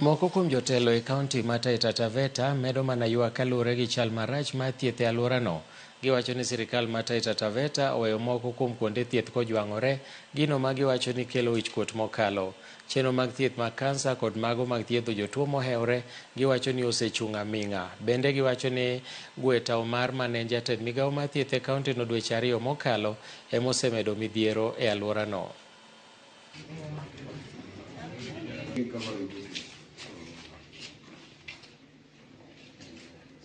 Moko kuom jotelo e kaunti ma Taita Taveta medo mana ywak kaluwore gi chal marach mar thieth e alworano. Giwacho ni sirkal ma Taita Taveta oweyo moko kuom kuonde thieth kojwang'ore, gino ma giwacho ni kelo wichkuot mokalo. Chenro mag thieth mag kansa kod mago mag thiedho jotuo mohewre giwacho ni osechung' aming'a. Bende giwacho ni gwe tawo mar mane en jatend migawo mar thieth e kauntino dweche ariyo mokalo ema osemedo midhiero e alworano.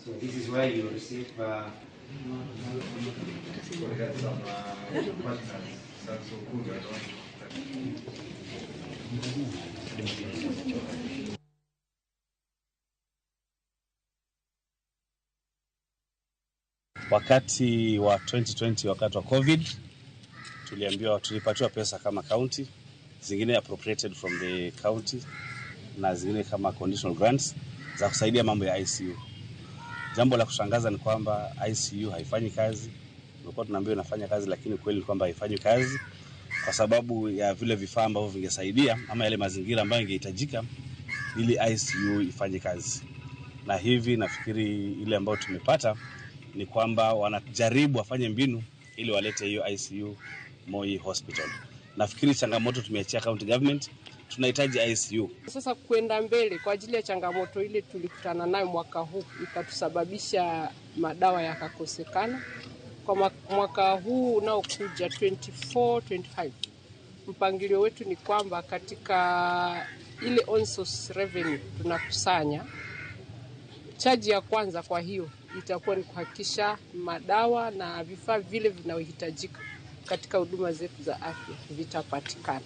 So this is where you receive we got some partners, some so good, I don't. Wakati wa 2020, wakati wa COVID, tuliambiwa, tulipatiwa pesa kama county, zingine appropriated from the county na zingine kama conditional grants za kusaidia mambo ya ICU. Jambo la kushangaza ni kwamba ICU haifanyi kazi. Tulikuwa tunaambiwa inafanya kazi, lakini kweli ni kwamba haifanyi kazi kwa sababu ya vile vifaa ambavyo vingesaidia ama yale mazingira ambayo ingehitajika ili ICU ifanye kazi. Na hivi nafikiri ile ambayo tumepata ni kwamba wanajaribu wafanye mbinu ili walete hiyo ICU Moi Hospital. Nafikiri changamoto tumeachia county government, tunahitaji ICU. Sasa kwenda mbele kwa ajili ya changamoto ile tulikutana nayo mwaka huu ikatusababisha madawa yakakosekana. Kwa mwaka huu unaokuja 24 25, mpangilio wetu ni kwamba katika ile on source revenue tunakusanya, chaji ya kwanza kwa hiyo itakuwa ni kuhakikisha madawa na vifaa vile vinavyohitajika katika huduma zetu za afya vitapatikana.